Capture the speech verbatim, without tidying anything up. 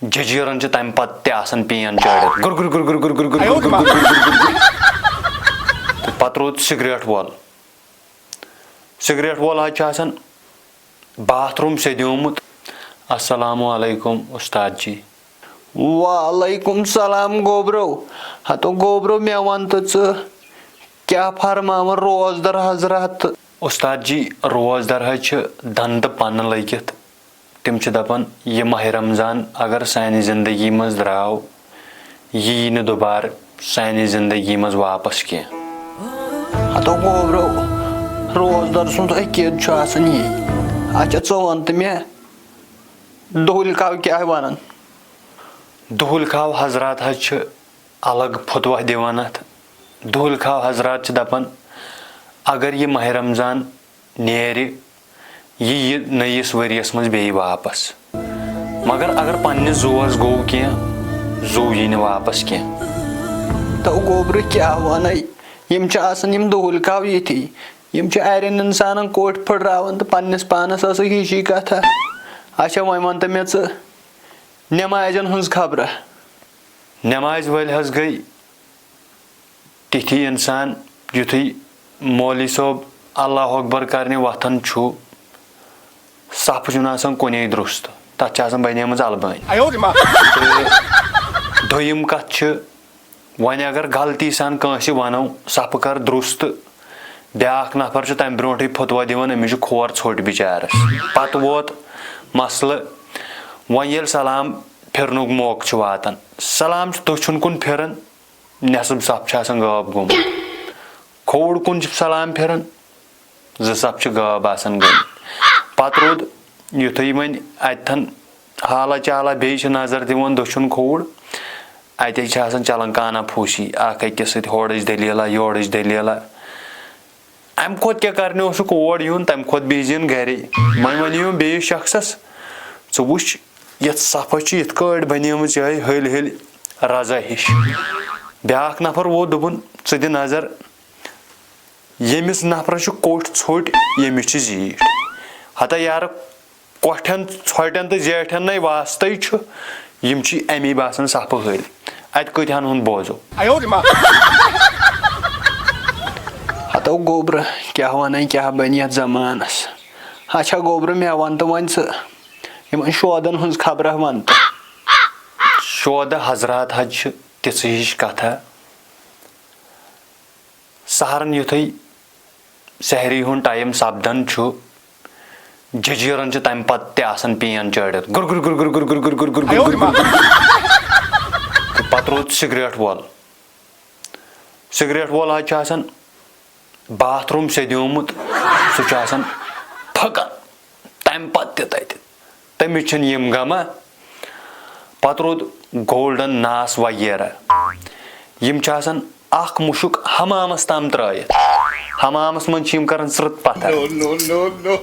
جٔجیٖرَن چھِ تَمہِ پَتہٕ تہِ آسان پین چٲڑِتھ۔ گُر گُر گُر گُر گُر گُر گُر گُر گُر گُر گُر گُر۔ تہٕ پَتہٕ روٗد سِگریٹ وول۔ سِگریٹ وول حظ چھُ آسان باتھ روٗم سیٚدیومُت۔ السلام علیکم اُستاد جی۔ وعلیکم سلام گوبرو۔ ہتو گوبرو، مےٚ وَن تہٕ ژٕ، کیٛاہ فرماوان روزدر حضرات؟ اُستاد جی، روزدر حظ چھِ دَنٛدٕ پَنہٕ لٔگِتھ۔ تِم چھِ دَپان، یہِ ماہِ رمضان اگر سانہِ زندگی منٛز درٛاو، یہِ یی نہٕ دُبارٕ سانہِ زندگی منٛز واپس کینٛہہ۔ ہتو گوبرو، روزدر سُنٛد عقیٖد چھُ آسان یی۔ اچھا، ژٕ وَن تہٕ مےٚ، دُہُلۍ کاو کیٛاہ وَنان؟ دُہُلۍ کاو حضرات حظ چھِ الگ فتویٰ دِوان اَتھ۔ دُہُلۍ کاو حضرات چھِ دَپان، اگر یہِ ماہِ رمضان نیرِ، یہِ یی نٔیِس ؤریَس منٛز بیٚیہِ واپس۔ مگر اگر پننِس زُوَس گوٚو کینٛہہ، زُو یی نہٕ واپس کینٛہہ۔ تو گوبرٕ کیٛاہ وَنَے؟ یِم چھِ آسان یِم دُہُلۍ کاو یِتھی۔ یِم چھِ اَرٮ۪ن اِنسانَن کوٚٹھۍ پھٕٹراوان تہٕ پننِس پانَس ٲسٕکھ ہِشی کَتھا۔ اچھا، وۄنۍ وَن تہٕ مےٚ ژٕ نٮ۪مازٮ۪ن ہٕنٛز خبرا؟ نٮ۪مازِ وٲلۍ حظ گٔے تِتھی اِنسان، یُتھُے مولوی صٲب اللہ اکبر کرنہِ وۄتھان چھُ، صفہٕ چھُنہٕ آسان کُنے درُست، تَتھ چھِ آسان بَنیمٕژ اَلبٲنۍ۔ تہٕ دوٚیِم کَتھ چھِ، وۄنۍ اگر غلطی سان کٲنٛسہِ وَنو، صفہٕ کر درُست، بیٛاکھ نفر چھُ تَمہِ برونٛٹھٕے فتویٰ دِوان، أمِس چھُ کھور ژھوٚٹ بِچارَس۔ پَتہٕ ووت مسلہٕ، وۄنۍ ییٚلہِ سلام پھِرنُک موقعہٕ چھُ واتان، سلام چھُ دٔچھُن کُن پھِران، نٮ۪صٕب صف چھِ آسان غٲب گوٚمُت۔ کھووُر کُن چھِ سلام پھِران، زٕ صف چھِ غٲب آسان گٔمٕتۍ۔ پَتہٕ روٗد یُتھُے وۄنۍ اَتٮ۪تھَن حالا چالا بیٚیہِ چھِ نظر دِوان دٔچھُن کھووُر، اَتہِ چھِ آسان چلان کانا پھوٗسی، اَکھ أکِس سۭتۍ ہورٕچ دٔلیٖلہ، یورٕچ دٔلیٖلہ۔ اَمہِ کھۄتہٕ کیٛاہ کَرنہِ اوسُکھ اور یُن، تَمہِ کھۄتہٕ بِہزِ یُن گَرے۔ وۄنۍ وَنہِ یِم بیٚیِس شخصَس، ژٕ وٕچھ، یَتھ صفَس چھِ یِتھ کٲٹھۍ بَنیمٕژ یِہوٚے ۂلۍ ۂلۍ رَزا ہِش۔ بیٛاکھ نفر ووت، دوٚپُن، ژٕ دِ نظر، ییٚمِس نفرَس چھُ کوٚٹھۍ ژھوٚٹۍ، ییٚمِس چھِ زیٖٹھۍ۔ ہتا یارٕ، کۄٹھٮ۪ن، ژھۄٹٮ۪ن تہٕ زیٹھٮ۪ن نے واسطے چھُ، یِم چھِ اَمی باسان صفہٕ ہٕلۍ۔ اَتہِ کۭتِہَن ہُنٛد بوزو؟ ہتو گوبرٕ، کیٛاہ وَنَے، کیٛاہ بَنہِ یَتھ زمانَس؟ اچھا گوبرٕ، مےٚ وَن تہٕ وۄنۍ ژٕ یِمَن شودَن ہٕنٛز خبرا وَن تہٕ۔ شودٕ حضرات حظ چھِ تِژھٕ ہِش کَتھا۔ سحرن یُتھُے سحری ہُنٛد ٹایم سپدان چھُ، جٔجیٖرن چھِ تَمہِ پتہٕ تہِ آسان پین چٲڑِتھ۔ گُر گُر گُر گُر گُر گُر گُر گُر گُر گُر گُر گُر گُر۔ تہٕ پتہٕ روٗد سگریٹ وول۔ سگریٹ وول حظ چھُ آسان باتھ روٗم سیٚدیومُت، سُہ چھُ آسان پھکان۔ تَمہِ پتہٕ تہِ تَتہِ۔ تٔمِس چھِنہٕ یِم غمہ۔ پتہٕ روٗد گولڈن ناس وغیرہ۔ یِم چھِ آسان اکھ مُشُک حمامس تام ترٲیِتھ۔ حمامس منٛز چھِ یِم کران ژرٕت پتھر۔ No, no, no, no.